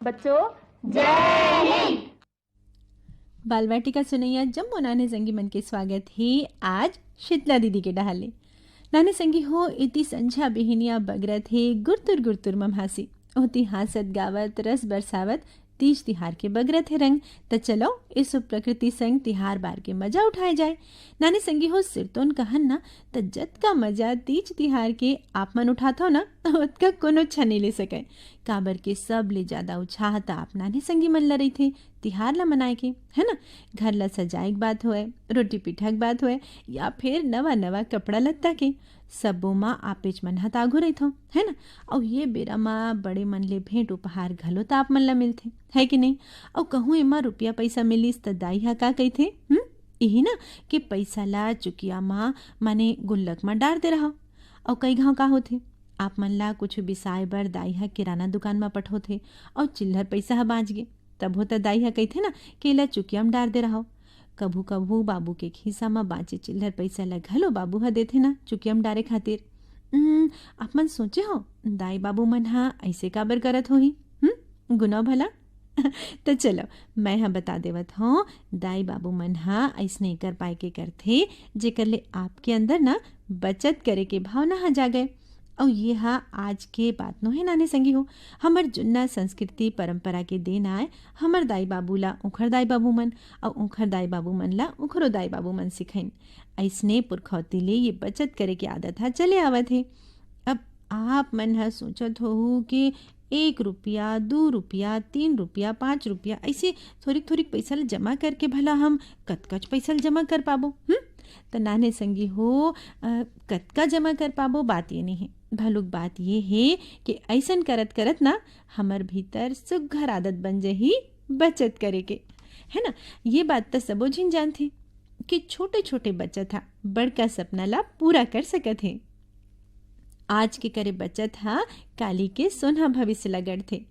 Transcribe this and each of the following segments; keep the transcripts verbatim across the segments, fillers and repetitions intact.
बच्चों, जय हिंद। बाल वाटिका सुनैया जम्मो नान्हे संगी मन के स्वागत हे आज शीतला दीदी के डहार ले। नान्हे संगी हो, एती संझा बिहिनिया बगरत हे गुरतुर गुरतुर मम्हासी। ओती हाँसत गावत रस बरसावत तीज तिहार के बगरत हे रंग। त चलो, एसो प्रकृति संग तिहार बार के मजा उठाए जाए। नान्हे संगी हो, सिरतोन कहन ना, त जतका मजा तीज तिहार के आप मन उठाथव ना, ओतका कोनो झन नइ ले सकय। काबर के सबले जादा उछाह त आप नान्हे संगी मन ल रहिथे, तिहार ल मनाए के, है ना? घर ल सजाए के बात होय, रोटी पीठा के बात होय, या फिर नवा-नवा कपड़ा लत्ता के, सबो म आपेच मन ह त आघू रहिथव, है ना? अउ ये बेरा म बड़े मन ले भेंट उपहार घलो त आप मन ल मिलथे, है कि नहीं? अउ कहूँ एमा रुपया पइसा मिलिस त दाई ह का कहिथे? हम्म? इही ना कि पइसा ल चुकिया म, माने गुल्लक म डार दे रहव। अउ कई घांव का होथे, आप मन ला कुछ बिसाए बर दाई ह किराना दुकान म पठोथे अउ चिल्लर पइसा ह बाँच गे, तभो त दाई ह कहिथे ना कि एला चुकिया म डार दे रहव। कभू-कभू बाबू के खीसा म बाँचे चिल्लर पइसा ल घलो बाबू ह देथे ना चुकिया म डारे खातिर। उम्म, आप मन सोचे हो, दाई बाबू मन ह अइसे काबर करत होही? हम्म? गुनव भला? त चलो, मैं ह बता देवत हौं, दाई बाबू मन ह अइसने कर पाए के करथे, जेकर ले आपके अंदर ना बचत करे के भावना ह जागे। अउ ये ह आज के बात नोहे नान्हे संगी हो, हमर जुन्ना संस्कृति परंपरा के देन आय। हमर दाई बाबू ला उंखर दाई बाबू मन, अउ उंखर दाई बाबू मन ला उंखरो दाई बाबू मन सिखाइन। अइसने पुरखौती ले ये बचत करे के आदत ह चले आवत हे। अब आप मन ह सोचत होहू कि एक रुपया, दू रुपया, तीन रुपया, पाँच रुपया, अइसे थोरिक-थोरिक पइसा ल जमा करके भला हम कतकाच पइसा ल जमा कर पाबो? हम्म? त नान्हे संगी हो, अ, कतका जमा कर पाबो, बात ये नइ हे। भलुक बात ये हे कि अइसन करत-करत ना हमर भीतर सुग्घर आदत बन जही बचत करे के, है ना? ये बात त सबो झिन जानथे कि छोटे-छोटे बचत ह बड़का सपना ला पूरा कर सकत हे। आज के करे बचत ह काली के सोनहा भविष्य ला गढ़थे।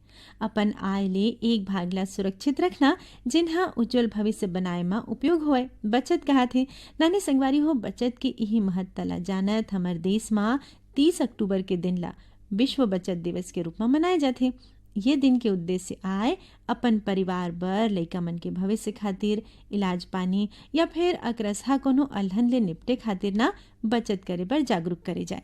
अपन आय ले एक भाग ला सुरक्षित रखना, जेन ह उज्जवल भविष्य बनाए म उपयोग होय। बचत कहाथे। नान्हे संगवारी हो, बचत के इही महत्ता ला जानत हमर देश म तीस अक्टूबर के दिन ला विश्व बचत दिवस के रूप म मनाए जाथे। ये दिन के उद्देश्य आय अपन परिवार बर, लइका मन के भविष्य खातिर, इलाज पानी या फिर अकरसहा कोनो अलहन ले निपटे खातिर ना बचत करे बर जागरूक करे जाए।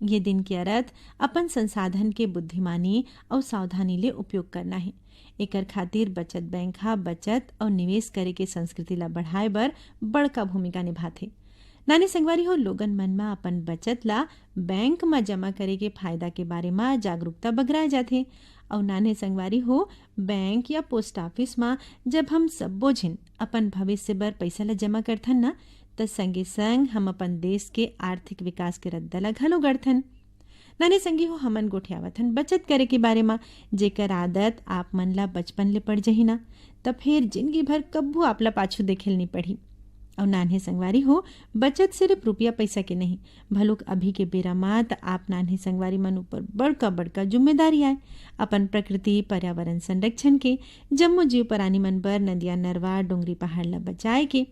ये दिन के अर्थ अपन संसाधन के बुद्धिमानी अउ सावधानी ले उपयोग करना हे। एकर खातिर बचत बैंक ह बचत अउ निवेश करे के संस्कृति ला बढ़ाए बर बड़का भूमिका निभाथे। नान्हे संगवारी हो, लोगन मन म अपन बचत ला बैंक म जमा करे के फायदा के बारे म जागरूकता बगराए जाथे। अउ नान्हे संगवारी हो, बैंक या पोस्ट ऑफिस म जब हम सब्बो झिन अपन भविष्य बर पइसा ला जमा करथन ना, त संगे संग हम अपन देश के आर्थिक विकास के रद्दा ला घलो गढ़थन। नान्हे संगी हो, हमन गोठियावत हन बचत करे के बारे म, जेकर आदत आप मन ला बचपन ले पड़ जही ना, त फेर जिनगी भर कभू आप ला पाछू देखे ल नइ पड़ही। अउ नान्हे संगवारी हो, बचत सिर्फ रुपया पइसा के नहीं, भलुक अभी के बेरा म त आप नान्हे संगवारी मन ऊपर बड़का-बड़का जिम्मेदारी आय। अपन प्रकृति, पर्यावरण संरक्षण के, जम्मो जीव परानी मन बर नदिया, नरवा, डोंगरी, पहाड़ ला बचाए के,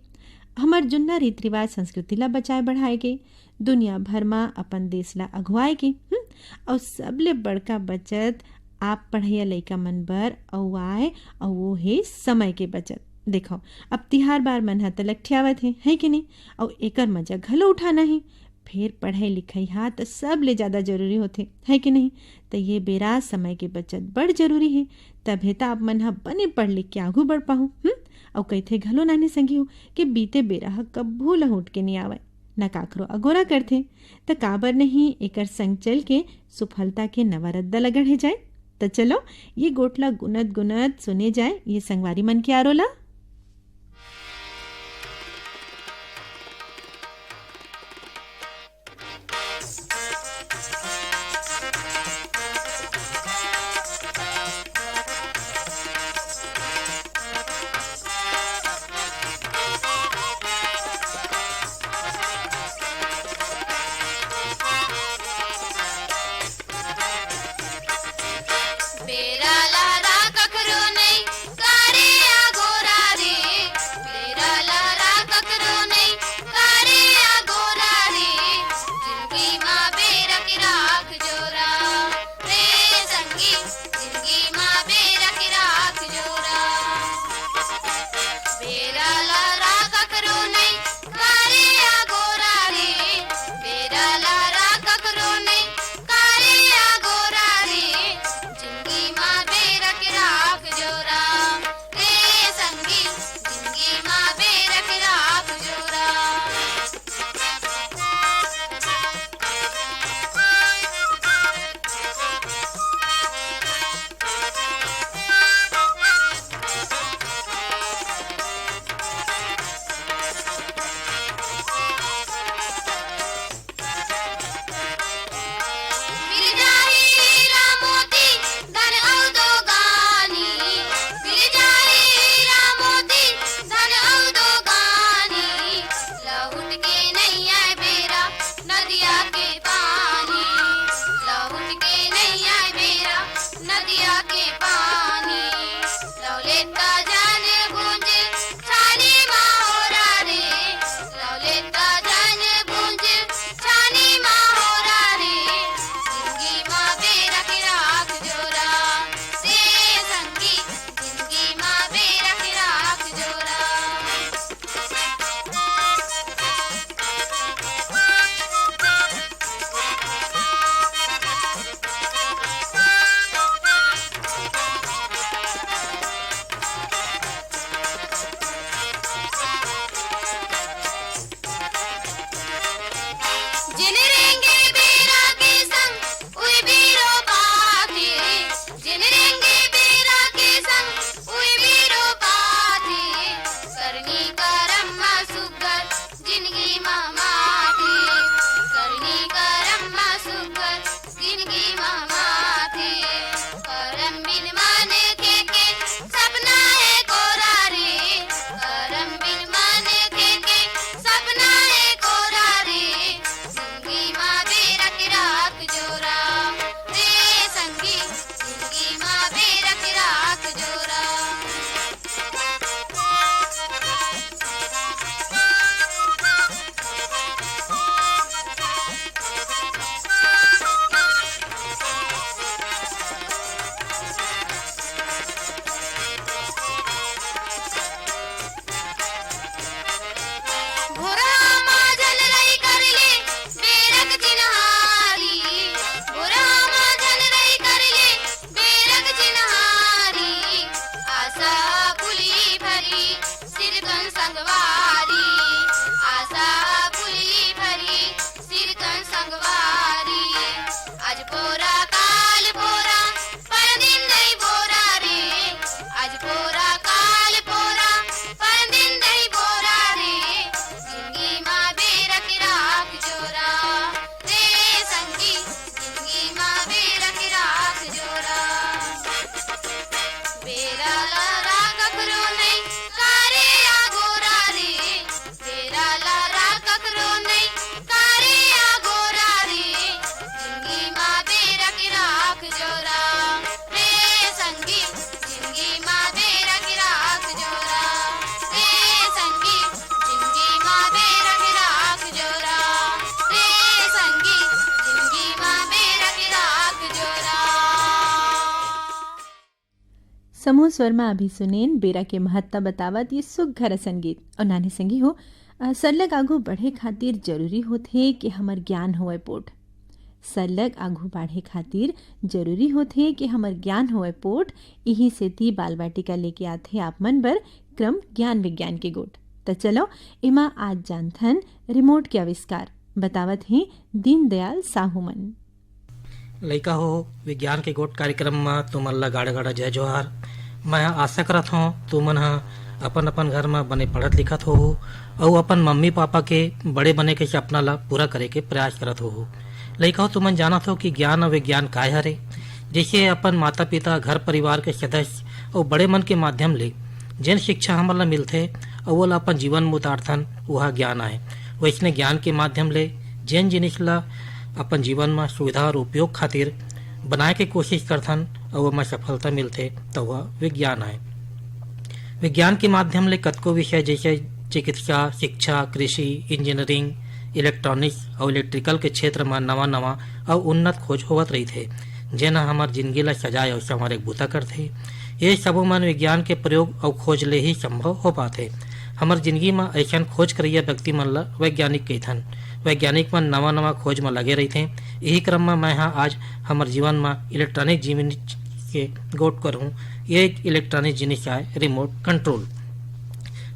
हमर जुन्ना रीत रिवाज, संस्कृति ला बचाए बढ़ाए के, दुनिया भर म अपन देश ला अगुवाए के, हम्म? अउ सबले बड़का बचत आप पढ़इया लइका मन बर अउ आय, अउ वो हे समय के बचत। देखो, अब तिहार बार मन ह त लठियावत हे, है कि नहीं? अउ एकर मजा घलो उठाना हे। फेर पढ़ई लिखई ह त सबले जादा जरूरी होथे, है कि नहीं? त ये बेरा समय के बचत बड़ जरूरी हे, तभे त आप मन ह बने पढ़ लिख के आघू बढ़ पाहू, हम्म? अउ कहिथे घलो नान्हे संगी हो कि बीते बेरा ह कभू लहुट के नइ आवय, न काखरो अगोरा करथे, त काबर नहीं एकर संग चल के सुफलता के नवा रद्दा ल गढ़े जाए। त चलो, ये गोठ ला गुनत गुनत सुने जाए, ये संगवारी मन के आरो ला। बेरा लारा कखरो नइ, कारे आगोरा रे। बेरा लारा कखरो नइ, कारे आगोरा रे। जिनगी मा बेरा के राख जोरा, रे संगी। जिनगी मा बेरा के समूह स्वर म अभी सुनेन बेरा के महत्ता बतावत ये सुघर असन गीत। अउ नान्हे संगी हो, अ, सरलग आगू बढ़े खातिर जरूरी होथे कि हमर ज्ञान होवय पोठ। सरलग आगू बढ़े खातिर जरूरी होथे कि हमर ज्ञान होवय पोठ। इही सेती बाल बाटिका लेके आथे आप मन बर क्रम ज्ञान विज्ञान के गोठ। त चलो, एमा आज जानथन रिमोट के आविष्कार। बतावत हे दीनदयाल साहू मन। लइका हो, विज्ञान के गोठ कार्यक्रम म तुमन ला गाड़ा गाड़ा जय जोहार। मैं ह आशा करत हौं, तुमन ह अपन अपन घर म बने पढ़त लिखत होहू अउ अपन मम्मी पापा के बड़े बने के सपना ला पूरा करे के प्रयास करत होहू। लइका हो, तुमन जानत हो कि ज्ञान अउ विज्ञान काय हरे? जइसे अपन माता पिता, घर परिवार के सदस्य अउ बड़े मन के माध्यम ले जेन शिक्षा हमन ला मिलथे अउ ओला अपन जीवन म उतारथन, उहा ज्ञान आय। वइसने ज्ञान के माध्यम ले जेन जिनिस ला अपन जीवन म सुविधा अउ उपयोग खातिर बनाए के कोशिश करथन अउ ओमा सफलता मिलथे, त ओह विज्ञान आय। विज्ञान के माध्यम ले कतको विषय जइसे चिकित्सा, शिक्षा, कृषि, इंजीनियरिंग, इलेक्ट्रॉनिक्स अउ इलेक्ट्रिकल के क्षेत्र म नवा-नवा अउ उन्नत खोज होवत रहिथे, जेन ह हमर जिनगी ला सजाए अउ संवारे के बूता करथे। ये सबो मन विज्ञान के प्रयोग अउ खोज ले ही संभव हो पाथे। हमर जिनगी म अइसन खोज करइया व्यक्ति मन ला वैज्ञानिक कहिथन। वैज्ञानिक मन नवा-नवा खोज म लगे रहिथें। इही क्रम म मैं ह आज हमर जीवन म इलेक्ट्रॉनिक जिनिस के गोठ करहूं, ये एक इलेक्ट्रॉनिक जिनिस आय, रिमोट कंट्रोल।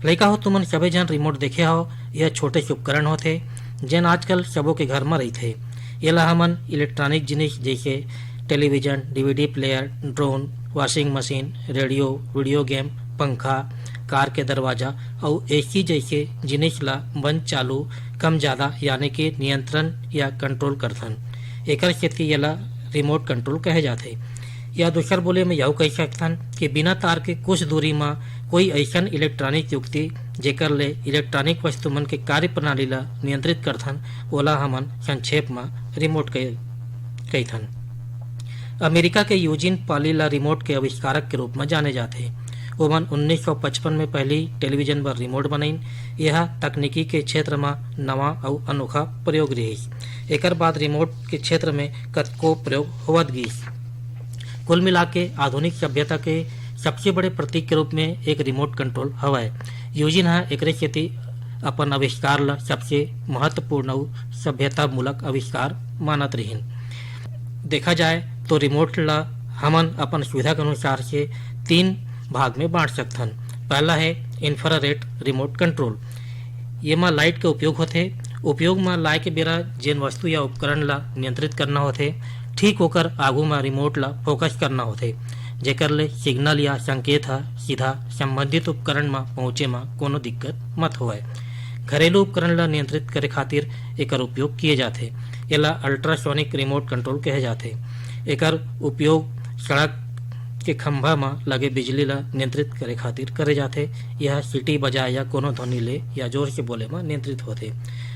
लइका हो, तुमन सबे झन रिमोट देखे हव, यह छोटे से उपकरण होथे, जेन आजकल सबो के घर म रहिथे। येला हमन इलेक्ट्रॉनिक जिनिस जइसे television, DVD player, drone, washing machine, radio, video game, पंखा, कार के दरवाजा अउ एसी जइसे जिनिस ला बंद चालू, कम जादा, यानी कि नियंत्रण या कंट्रोल करथन। एकर सेती येला रिमोट कंट्रोल कहे जाथे। या दूसर बोले में यहू कहि सकथन कि बिना तार के कुछ दूरी म कोई अइसन इलेक्ट्रॉनिक युक्ति, जेकर ले इलेक्ट्रॉनिक वस्तु मन के कार्यप्रणाली ला नियंत्रित करथन, ओला हमन संक्षेप म रिमोट कह-, कहिथन। अमेरिका के यूजिन पाली ला रिमोट के आविष्कारक के रूप म जाने जाथे। ओमन उन्नीस सौ पचपन में पहली टेलीविजन बर रिमोट बनइन। यह तकनीकी के क्षेत्र म नवा अउ अनोखा प्रयोग रिहिस। एकर बाद रिमोट के क्षेत्र में कतको प्रयोग होवत गिस। कुल मिला के आधुनिक सभ्यता के सबसे बड़े प्रतीक के रूप में एक रिमोट कंट्रोल हवय। यूजिन ह एकरे सेती अपन आविष्कार ला सबसे महत्वपूर्ण अउ सभ्यतामूलक आविष्कार मानत रिहिन। देखा जाए तो रिमोट ला हमन अपन सुविधा के अनुसार से तीन भाग में बांट सकथन। पहला है इंफ्रारेड रिमोट कंट्रोल। ये म लाइट के उपयोग होथे। उपयोग म लाए के बेरा जेन वस्तु या उपकरण ला नियंत्रित करना होथे, ठीक ओकर आगू म रिमोट ला फोकस करना होथे, जेकर ले सिग्नल या संकेत ह सीधा संबंधित उपकरण म पहुंचे म कोनो दिक्कत मत होवय। घरेलू उपकरण ला नियंत्रित करे खातिर एकर उपयोग किए जाथे। एला अल्ट्रासोनिक रिमोट कंट्रोल कहे जाथे। एकर उपयोग सड़क के खंभा म लगे बिजली ला नियंत्रित करे खातिर करे जाथे। यह सीटी बजाए या कोनो ध्वनि ले या जोर से बोले म नियंत्रित होथे।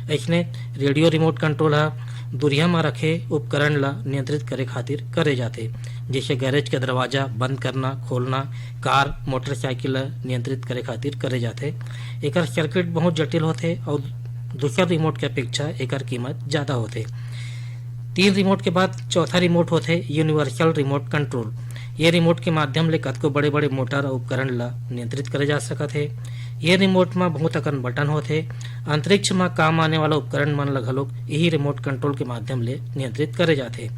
अइसने रेडियो रिमोट कंट्रोल ह दुरिहा म रखे उपकरण ला नियंत्रित करे खातिर करे जाथे, जइसे गैरेज के दरवाजा बंद करना, खोलना, कार, मोटरसाइकिल ला नियंत्रित करे खातिर करे जाथे। एकर सर्किट बहुत जटिल होथे अउ दूसर रिमोट के अपेक्षा एकर कीमत जादा होथे। तीन रिमोट के बाद चौथा रिमोट होथे यूनिवर्सल रिमोट कंट्रोल। ये रिमोट के माध्यम ले कतको बड़े-बड़े मोटर अउ उपकरण ला नियंत्रित करे जा सकत हे। ये रिमोट म बहुत अकन बटन होथे। अंतरिक्ष म काम आने वाला उपकरण मन ला घलोक इही रिमोट कंट्रोल के माध्यम ले नियंत्रित करे जाथे।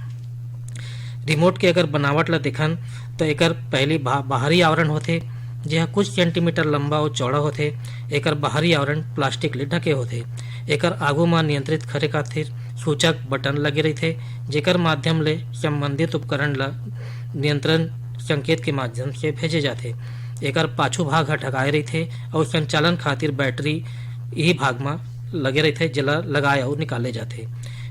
रिमोट के अगर बनावट ला देखन, त एकर पहली भा-, बाहरी आवरण होथे, जेह कुछ सेंटीमीटर लंबा अउ चौड़ा होथे। एकर बाहरी आवरण प्लास्टिक ले ढके होथे। एकर आगू म नियंत्रित करे खातिर सूचक बटन लगे रहिथे, जेकर माध्यम ले संबंधित उपकरण ला नियंत्रण संकेत के माध्यम से भेजे जाथे। एकर पाछू भाग ह ढकाए रहिथे अउ संचालन खातिर बैटरी इही भाग म लगे रहिथे, जेला लगाए अउ निकाले जाथे।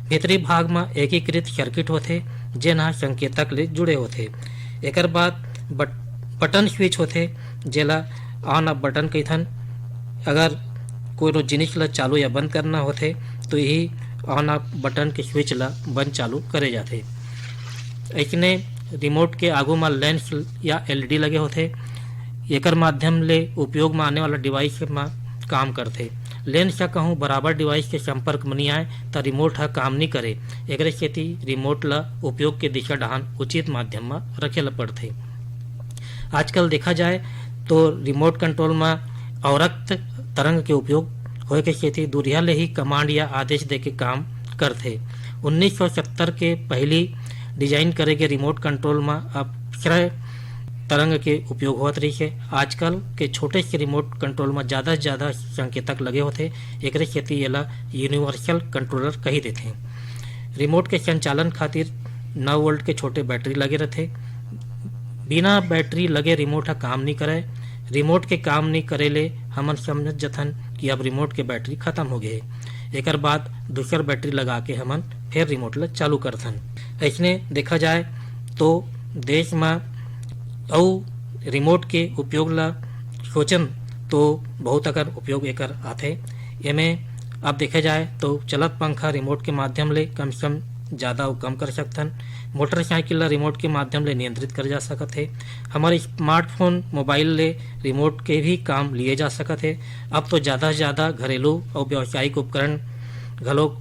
भीतरी भाग म एकीकृत सर्किट होथे, जेन ह संकेतक ले जुड़े होथे। एकर बाद बट-, बटन स्विच होथे, जेला ऑन ऑफ बटन कहिथन। अगर कोनो जिनिस ल चालू या बंद करना होथे, तो इही ऑन ऑफ बटन के स्विच ल बंद चालू करे जाथे। अइसने रिमोट के आगू म लेंस या एलईडी लगे होथे। एकर माध्यम ले उपयोग म आने वाला डिवाइस म काम करथे। लेंस ह कहूं बराबर डिवाइस के संपर्क म नइ आय, त रिमोट ह काम नइ करे। एकरे सेती रिमोट ल उपयोग के दिशा डहान उचित माध्यम म रखे ल पड़थे। आजकल देखा जाए तो रिमोट कंट्रोल म अवरक्त तरंग के उपयोग होए के सेती दूरिहा ले ही कमांड या आदेश दे के काम करथे। उन्नीस सौ सत्तर के पहिली डिजाइन करे गे रिमोट कंट्रोल म अक्षय तरंग के उपयोग होवत रहिस हे। आजकल के छोटे से रिमोट कंट्रोल म जादा से जादा संकेतक लगे होथे, एकरे सेती एला यूनिवर्सल कंट्रोलर कही देथे। रिमोट के संचालन खातिर नौ वोल्ट के छोटे बैटरी लगे रथे। बिना बैटरी लगे रिमोट ह काम नइ करय। रिमोट के काम नइ करे ले हमन समझ जथन कि अब रिमोट के बैटरी खतम हो गे हे। एकर बाद दूसर बैटरी लगा के हमन फेर रिमोट ल चालू करथन। अइसने देखा जाए तो देश म अउ रिमोट के उपयोग ल सोचन तो बहुत अकन उपयोग एकर आथे। एमे अब देखे जाए तो चलत पंखा रिमोट के माध्यम ले कम से कम ज़्यादा अउ कम कर सकथन। मोटरसाइकिल ल रिमोट के माध्यम ले नियंत्रित करे जा सकत हे। हमर स्मार्टफोन मोबाइल ले रिमोट के भी काम लिए जा सकत हे। अब तो ज़्यादा से ज़्यादा घरेलू अउ व्यावसायिक उपकरण घलोक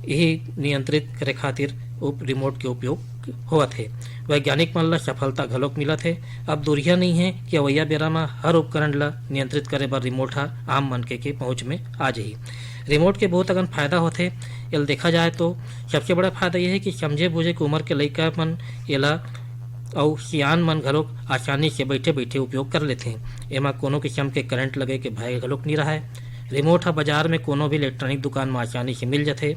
यही नियंत्रित करे खातिर उप रिमोट के उपयोग होवत हे। वैज्ञानिक मन ल सफलता घलोक मिलत हे। अब दुरिहा नइ हे कि अवइया बेरा म हर उपकरण ल नियंत्रित करे बर रिमोट ह आम मनखे के पहुंच में आ जही। रिमोट के बहुत अकन फायदा होथे। एला देखा जाए तो सबसे बड़ा फायदा ये हे कि समझे बूझे के उम्र के लइका मन एला अउ सियान मन घलोक आसानी से बइठे बइठे उपयोग कर लेथे। एमा कोनो किसम के करंट लगे के भय घलोक नइ रहय। रिमोट ह बाजार में कोनो भी इलेक्ट्रॉनिक दुकान म आसानी से मिल जथे।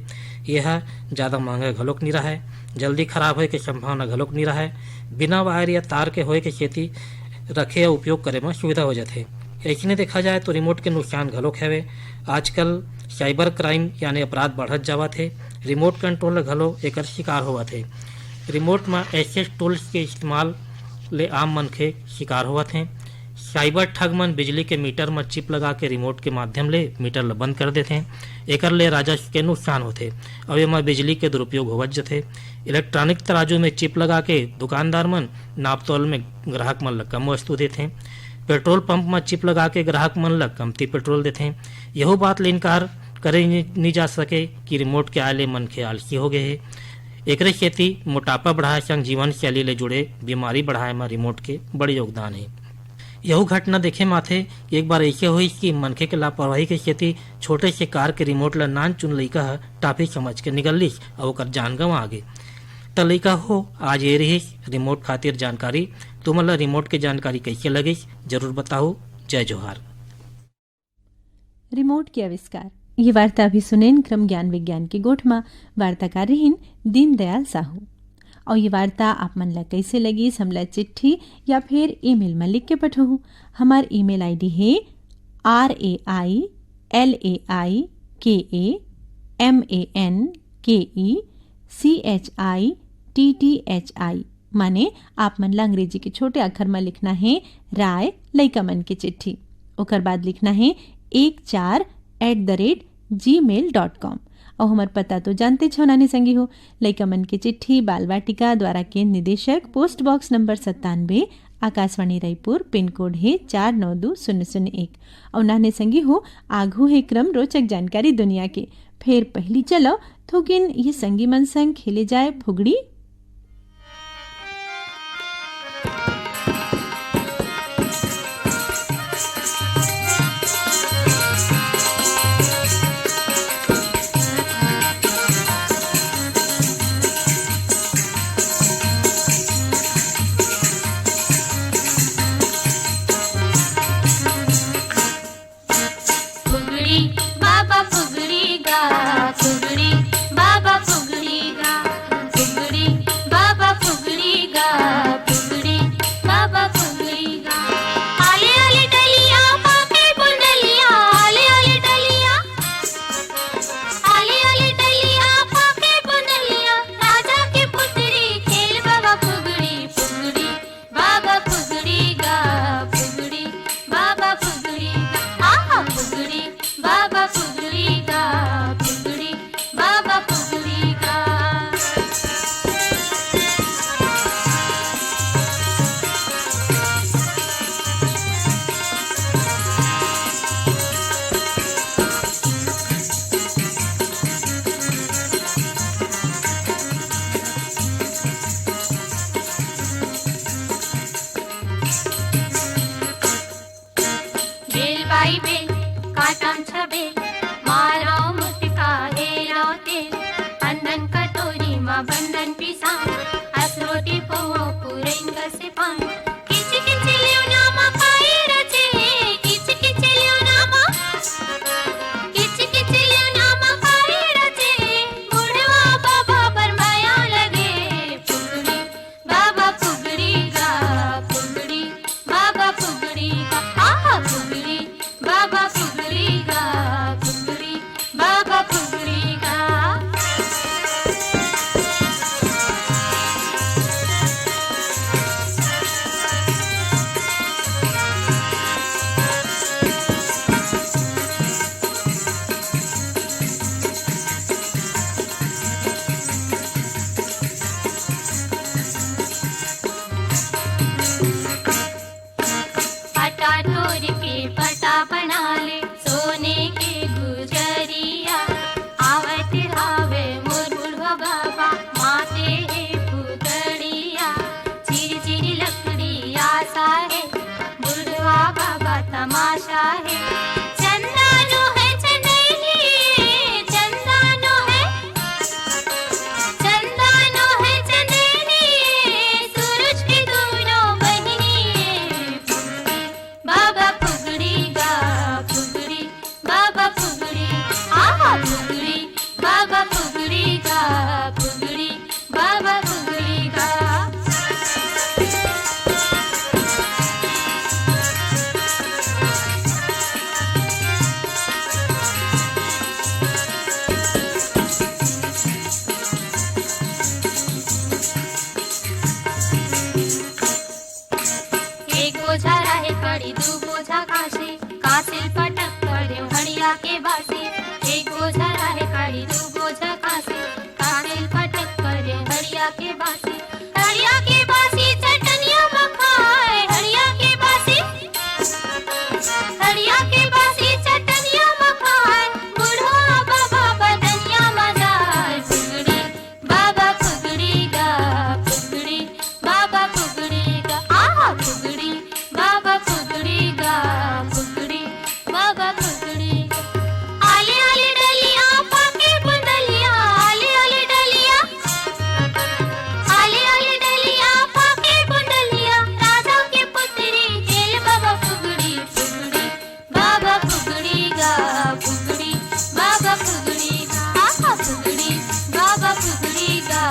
ये ह जादा महंगा घलोक नइ रहय। जल्दी खराब होए के संभावना घलोक नइ रहय। बिना वायर या तार के होए के सेती रखे अउ उपयोग करे म सुविधा हो जथे। अइसने देखा जाए तो रिमोट के नुकसान घलोक हवे। आजकल साइबर क्राइम यानी अपराध बढ़त जावत हे। रिमोट कंट्रोल घलो एकर शिकार होवत हे। रिमोट म ऐसे टूल्स के इस्तेमाल ले आम मनखे शिकार होवत हे। साइबर ठग मन बिजली के मीटर म चिप लगा के रिमोट के माध्यम ले मीटर ल बंद कर देथे। एकर ले राजस्व के नुकसान होथे अउ एमा बिजली के दुरुपयोग होवत जथे। इलेक्ट्रॉनिक तराजू में चिप लगा के दुकानदार मन नापतोल में ग्राहक मन ल कम वस्तु देथे। पेट्रोल पंप म चिप लगा के ग्राहक मन ल कमती पेट्रोल देथे। यहू बात ल इनकार करे नि-, नि जा सके कि रिमोट के आए ले मनखे आलसी हो गए हे। एकरे सेती मोटापा बढ़ाए संग जीवन शैली ले जुड़े बीमारी बढ़ाए म रिमोट के बड़े योगदान हे। यहू घटना देखे म आथे कि एक बार अइसे होइस कि मनखे के लापरवाही के सेती छोटे से कार के रिमोट ल नानचुन लइका ह टाफी समझ के निगल लिस अउ ओकर जान गंवा गे। त लइका हो, आज ये रिहिस रिमोट खातिर जानकारी। तुमन ल रिमोट के जानकारी कइसे लगिस, जरूर बताहू। जय जोहार। रिमोट के आविष्कार। ये वार्ता अभी सुनेन क्रम ज्ञान विज्ञान के गोठ म। वार्ताकार रिहिन दीनदयाल साहू। अउ ये वार्ता आप मन ला कइसे लगिस, हमला चिट्ठी या फिर ईमेल म लिख के पठोहू। हमार ईमेल आईडी हे R A I L A I K A M A N K E C H I T T H I। माने आप मन ला अंग्रेजी के छोटे अक्षर म लिखना हे राय लइका मन के चिट्ठी, ओकर बाद लिखना हे एक चार at the rate gmail dot com। अउ हमर पता तो जानते छो नानी संगी हो, लइका मन के चिट्ठी बाल वाटिका द्वारा केंद्र निदेशक, पोस्ट बॉक्स नंबर सत्तानबे, आकाशवाणी रायपुर, पिन कोड हे चार नौ दू शून्य शून्य एक। अउ नाने संगी हो, आघू हे क्रम रोचक जानकारी दुनिया के। फेर पहली चलो थोकिन ये संगी मन संग खेले जाए फुगड़ी। फुगड़ी बाबा फुगड़ी गा, फुगड़ी बाबा फुगड़ी गा, फुगड़ी किच किच लियो नामा खाए रचे, किच किच लियो नामा, किच किच लियो नामा खाए रचे, बुढ़वा बाबा बर माया लगे। फुगड़ी, बाबा फुगड़ी गा, फुगड़ी, बाबा फुगड़ी गा, आहा फुगड़ी, बाबा फुगड़ी गा, फुगड़ी, बाबा फुगड़ी गा। पटा टोर के पटा बना ले सोने के गुजरिया। आवत हावे मोर बुढ़वा बाबा, माते हे फुगड़िया। चिर चिर लकड़ी आसा हे, बुढ़वा बाबा तमाशा हे। चंदा नो है चंदैनी, चंदा नो है, चंदा नो है चंदैनी, सूरज की दोनों बहिनी। बाबा फुगड़ी गा, फुगड़ी, बाबा फुगड़ी, आहा फुगड़ी, बाबा फुगड़ी गा, फुगड़ी, बाबा फुगड़ी गा। एक बोझा राहे कड़ी, दू बोझा काशी, कासिल पटक करे हड़िया के बासी। एक बोझा राहे कड़ी, दू बोझा काशी, कासिल पटक करे हड़िया के बासी। हड़िया के बासी चटनिया मखाए, हड़िया के बासी, हड़िया के बासी चटनिया मखाए, बुढ़वा बाबा बदनिया मजाए। फुगड़ी, बाबा फुगड़ी गा, फुगड़ी, बाबा फुगड़ी गा, आहा फुगड़ी, बाबा फुगड़ी गा, फुगड़ी, बाबा फुगड़ी गा। आली आली डलिया पाके बुंदलिया, आली आली डलिया, आली आली डलिया पाके बुंदलिया, राजा के पुत्री खेल बाबा फुगड़ी, फुगड़ी, बाबा फुगड़ी गा, फुगड़ी, बाबा फुगड़ी गा, आहा फुगड़ी, बाबा फुगड़ी गा,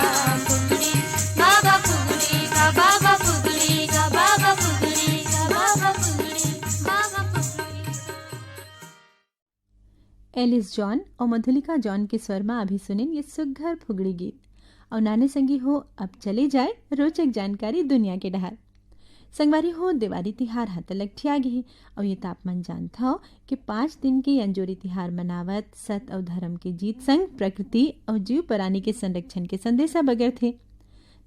फुगड़ी, बाबा फुगड़ी गा, बाबा फुगड़ी गा, बाबा फुगड़ी गा, बाबा फुगड़ी, बाबा फुगड़ी। एलिस जॉन अउ मधुलिका जॉन के स्वर म अभी सुनेन ये सुग्घर फुगड़ी गीत। अउ नाने संगी हो, अब चले जाए रोचक जानकारी दुनिया के डहार। संगवारी हो, देवारी तिहार ह त लकठिया गे हे, अउ ये त आप मन जानत हव कि पाँच दिन के अंजोरी तिहार मनावत सत अउ धरम के जीत संग प्रकृति अउ जीव परानी के संरक्षण के संदेशा बगरथे।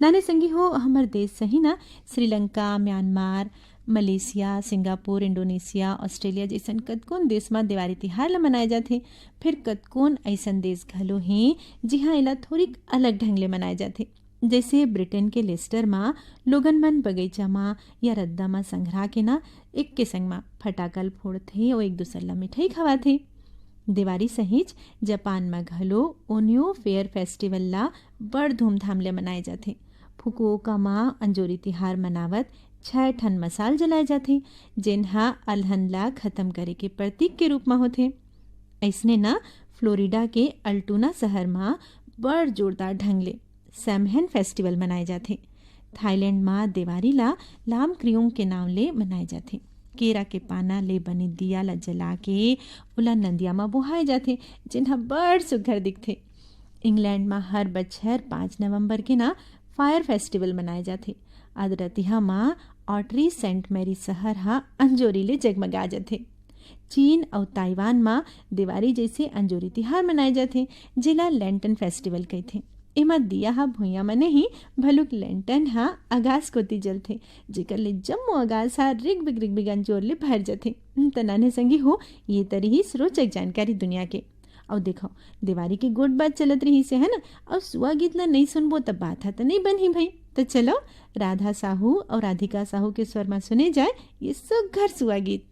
नाने संगी हो, हमर देश सही ना Sri Lanka, Myanmar, Malaysia, Singapore, Indonesia, Australia जइसन कतकोन देश म देवारी तिहार ल मनाए जाथे। फेर कतकोन अइसन देश घलो हे, जिहां एला थोरिक अलग ढंग ले मनाए जाथे। जइसे ब्रिटेन के लेस्टर म लोगन मन बगीचा म या रद्दा म संघरा के ना, एक के संग म फटाका ल फोड़थे अउ एक दूसर ल मिठाई खवाथे। देवारी सहित जापान म घलो ओनियो फेयर फेस्टिवल ल बड़ धूमधाम ले मनाए जाथे। फुकुओका म अंजोरी तिहार मनावत छै ठन मसाल जलाए जाथे, जेन ह अलहन ल खतम करे के प्रतीक के रूप म होथे। अइसने न, फ्लोरिडा के अल्टोना शहर म बड़ जोरदार ढंग ले सैमहेन फेस्टिवल मनाए जाथे। थाईलैंड म देवारी ला लाम क्रियोंग के नांव ले मनाए जाथे। केरा के पाना ले बने दिया ला जला के ओला नंदिया म बोहाए जाथे, जेन ह बड़ सुग्घर दिखथे। इंग्लैंड म हर बछर पाँच नवंबर के ना फायर फेस्टिवल मनाए जाथे। अदरतिहा म ऑटरी सेंट मैरी शहर ह अंजोरी ले जगमगा जथे। चीन अउ ताइवान म देवारी जइसे अंजोरी तिहार मनाए जाथे, जेला लैंटर्न फेस्टिवल कहिथे। एमा दिया ह भुइयां म नहीं, भलुक लैंटर्न ह आकाश कोति जलथे, जेकर ले जम्मो आकाश ह रिगबिग रिगबिग अंजोर ले भर जथे। त नान्हे संगी हो, ये त रिहिस रोचक जानकारी दुनिया के। अउ देखो, देवारी के गोठ बात चलत रिहिस हे, है ना? अउ सुआ गीत ला नइ सुनबो त बात ह त नइ बनही भई। त चलो, राधा साहू अउ राधिका साहू के स्वर म सुने जाए ये सुग्घर सुआ गीत।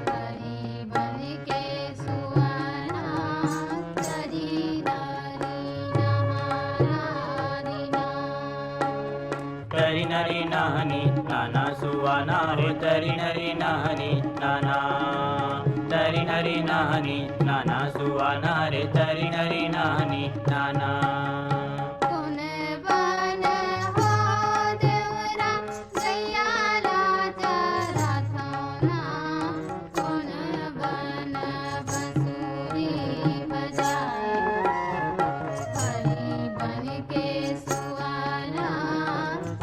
हरी बन के सुआना, तरी नरी नहाना दीना। तरी नरी नहनी नाना सुआना रे, तरी नरी नहनी नाना। तरी नरी नहनी नाना सुआना रे, तरी नरी नहनी नाना। कोन बन हो देवरा, गैया ला चराथौं ना। कोन बन बंसुरी बजाए, हरी बन के सुआना।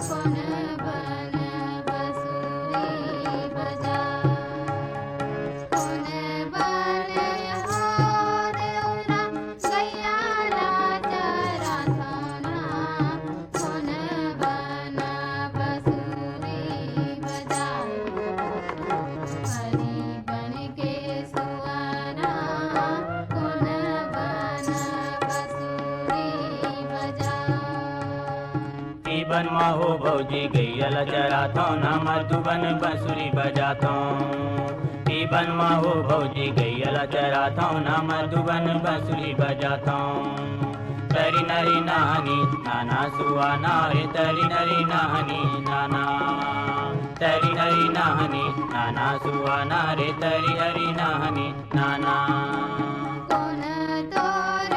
कोन बन बंसुरी बजाए, कोन बन हो देवरा, गैया ला चराथौं ना। कोन बन बंसुरी बजाए, हरी बन के सुआना। कोन बन बंसुरी बजाए। पीबन मा हो भौजी गैया ला चराथौं ना, मधुबन बंसुरी बजाथौं। पीबन मा हो भौजी गैया ला चराथौं ना, मधुबन बंसुरी बजाथौं। तरी नरी नहनी नाना सुआना रे, तरी नरी नहनी नाना। तरी नरी नहनी नाना सुआना रे, तरी नरी नहनी नाना। कोन तोर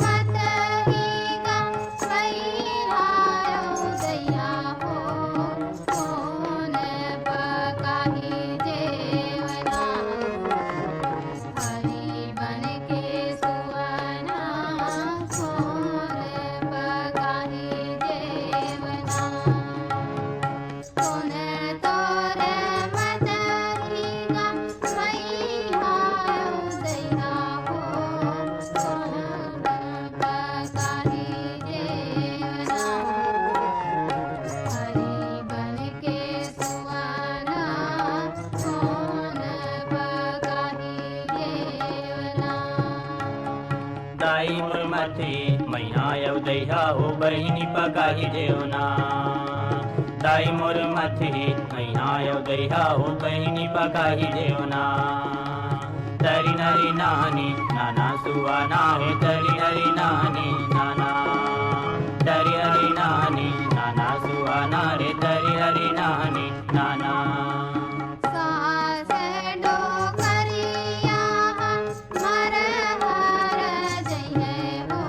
मतही गा, मैहायो दैया हो, कोन पकाही जेवना। हरी बन के सुआना, कोन पकाही जेवना। कोन तोर मतही गा, मैहायो दैया हो, कोन पकाही जेवना। हरी बन के सुआना, कोन पकाही जेवना। दाई मोर मथही मैहायो दैया हो, बहिनी पकाही जेवना। दाई मोर मथही मैहायो दैया हो, बहिनी पकाही जेवना। तरी नरी नहनी नाना सुआना रे, तरी नरी नहनी नाना। तरी नरी नहनी नाना सुआना रे, तरी नरी नहनी नाना। सास डोकरिया हमर हर जइहै हो,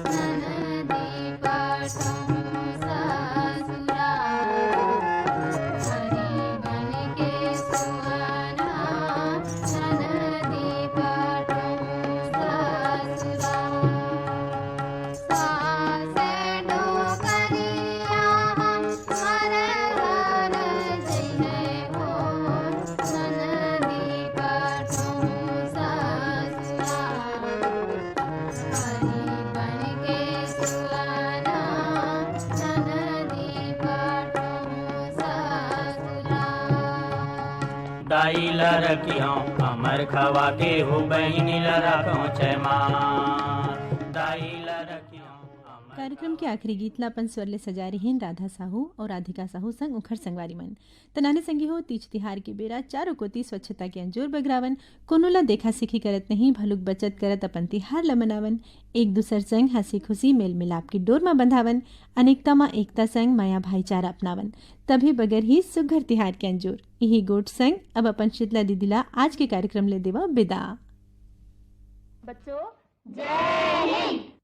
ननदी पठहूँ ससुराल। हरी बन के सुआना, ननदी पठहूँ ससुराल। सास डोकरिया हमर हर जइहै हो, ननदी पठहूँ ससुराल। हरी बन के सुआना, ननदी पठहूँ ससुराल। दाई ला रखिहौं अमर खवा के हो, बहिनी ला रखहौं छै मा। दाई ला रखिहौं अमर कार्यक्रम के आखिरी गीत ला अपन स्वर ले सजा रहिन राधा साहू अउ राधिका साहू संग उखर संगवारी मन। त नाने संगी हो, तीज तिहार के बेरा चारों कोती स्वच्छता के अंजोर बगरावन। कोनो ला देखा सीखी करत नहीं, भलुक बचत करत अपन तिहार ला मनावन। एक दूसर संग हंसी खुशी मेल मिलाप के डोर मा बंधावन। अनेकता मा एकता संग मया भाईचारा अपनावन। तभे बगर ही सुघर तिहार के अंजोर। इही गोठ संग अब अपन शीतला दीदी ला आज के कार्यक्रम ले देवा बिदा। बच्चों, जय हिंद।